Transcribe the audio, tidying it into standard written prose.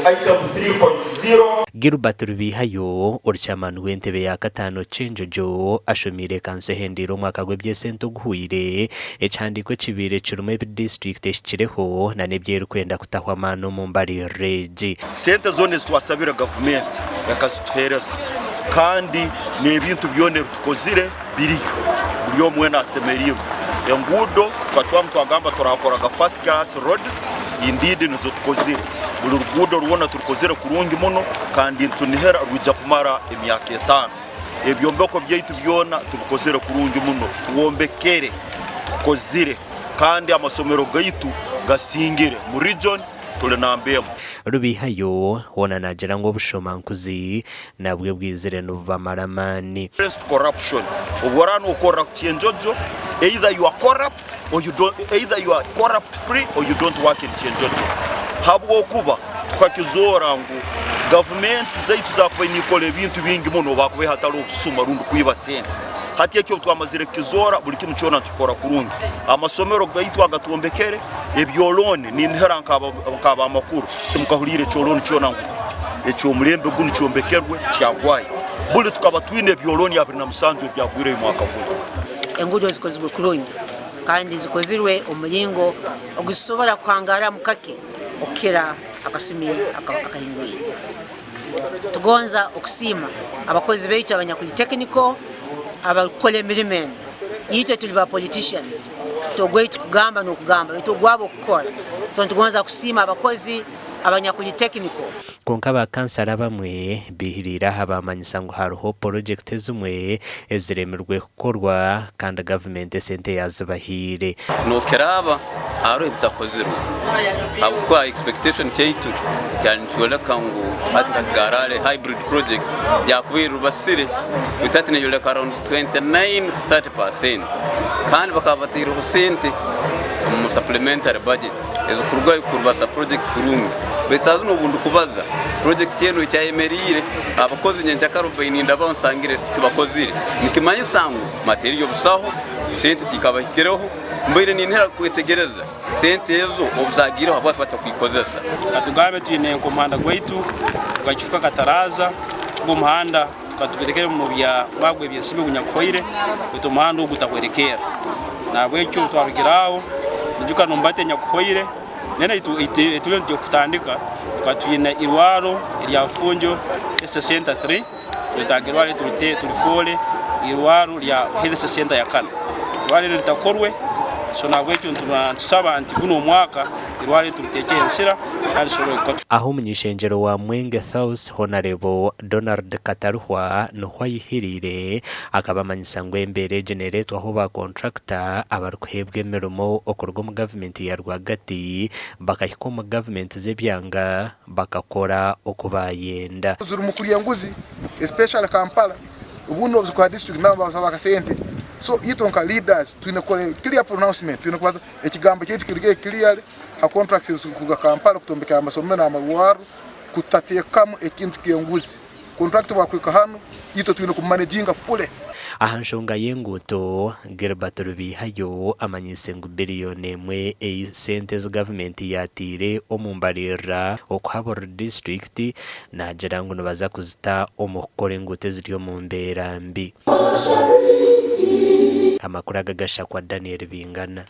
Item 3.0. Gilbert Rubihayo, ori chairman w'entebe ya kataano Kyenjojo ashomiire kanso ehendeire omwaka gw'eby'esente oguhweire ekihandiiko ekibaire kirimu ebi disiturikiti ehikireho na n'ebi erikwenda kutaho amaani omu mbaririra egi. Sente zoona ezi twasabire gavumenti ekazituheereza kandi n'ebintu byona ebi tukozire biriyo buri omwe weena asemereirwe. Enguudo tukacwamu twagamba turakoraga first class roads indeed nizo tukozire. Buri ruguudo rwona turukozire kurungi muno kandi nitunihira rwija kumara emyaka etaano. Ebyombeko byaitu byona tubikozire kurungi muno, twombekere, tukozire kandi amasomero gaitu gasingire mu region turi namba emwe. Rubihayo hoona naagira ngu obushomankuzi nabwo bwizire nibubamara amaani. Against corruption obu oraba nokorera Kyenjojo either you are corrupt or you don't either you are corrupt free or you don't work in Kyenjojo habwokuba tukakizoora ngu gavumenti zaitu zakubaire nikora ebintu bingi muno obu hakubaire hatariho obusuma rundi kwiba sente. Hati ekyo obu twamazire kukizoora buri kimu kyona nitukikora kurungi. Amasomero gaitu agatwombekere, ebyolooni, ninihira nk'ab'amakuru timukahuliire ekyolooni kyona ngu eky'omulembe gunu kyombekerwe kyagwayo. Buli tukaba twine ebyolooni 27 ebyagwireyo mwaka gunu. Enguudo zikozirwe kurungi kandi zikozirwe omu muringo oguzisobora kuhangaaramu kake okukira akasumi akahingwire. Tugonza okusiima abakozi baitu abanyakuli technical abarikukora emirimo enu. Itwe turi ba politicians ti ogwaitu kugamba n'okugamba baitu ogwabo kukora. So nitugonza kusiima abakozi abanyakuli technical. Kwonka ba kansara abamwe baihiriire aha baamanyisa ngu hariho porogyekiti ezimwe eziremirwe kukorwa kandi gavumenti esente yaazibahaire. Nokiraaba hariho ebitakozirwe ahabw'okuba expectation kyaitu kyali nikyoleka ngu hati nka Kigarale hybrid project yakubaire erubasire baitu hati neyoleka around 29 to 30 percent kandi bakaba bataireho sente omu supplementary budget ezikurugayo kurubasa project kurungi baitu saaha zinu obundikubaza project enu ekyayemeriire abakozi nyenkyakara obubaire nindabaho nsangire tibakozire nikimanyisa ngu material busaho sente tikabahikireho. Mbaire ninihira kwetegereza sente ezo obu zagiireho habwaki batakwikozesa. Katugambe twine nk'omuhanda gwaitu gwa Kifuka Kataraaza, ogu omuhanda tukaba tugutekere omu bya mwaka gw'ebyensimbi ogunyakuhwaire baitu omuhanda ogu gutahwerekerra. Nahabwekyo twarugire aho niijuka n'omu bajeti enyakuhwaire then ei turiyo nitwija kutandika tukaba twine irwaro erya Bufunjo Health Center 3. Twetaaga irwariro eri turifoore irwariro rya Health Centre ya kana. Irwariro eri ritakorwe, so nahabwekyo nitusaba nti gunu omwaka irwariro eri turiteekye ensira kandi risobole kukora. Aho omuny'ishengyero wa Mwenge South Honarebo Donald Kataruhwa niho ayihiriire akabamanyisa ngu embeera egi nereetwaho ba kontrakita abarikuheebwa emirimo okuruga omu gavumenti ya rwagati bakahika omu gavumenti z'ebyanga bakakora oku baayenda. Zirimu kurya enguzi especially Kampala obundi nobuzikuha district nabo nibabasaba akasente so itwe nka leaders twine kukora clear pronouncement twine kubaza ekigambo kyaitu kiruge clearly ha contracts ezirikuruga Kampala kutombekera amasomero na amarwariro kutatekamu ekintu kyenguzi. Contractor bwakuhika hanu itwe twine kumumanaginga fully. Aha nshonga y'enguuto, Gilbert Rubihayo amanyiise ngu biriyoni emwe ei sente ezi gavumenti yaataire omu mbaririra okuha buri disiturikiti, naagira ngu nibaza kuzita omu kukora enguuto eziri omu mbeera mbi. Amakuru aga gashakwa Daniel Bingana.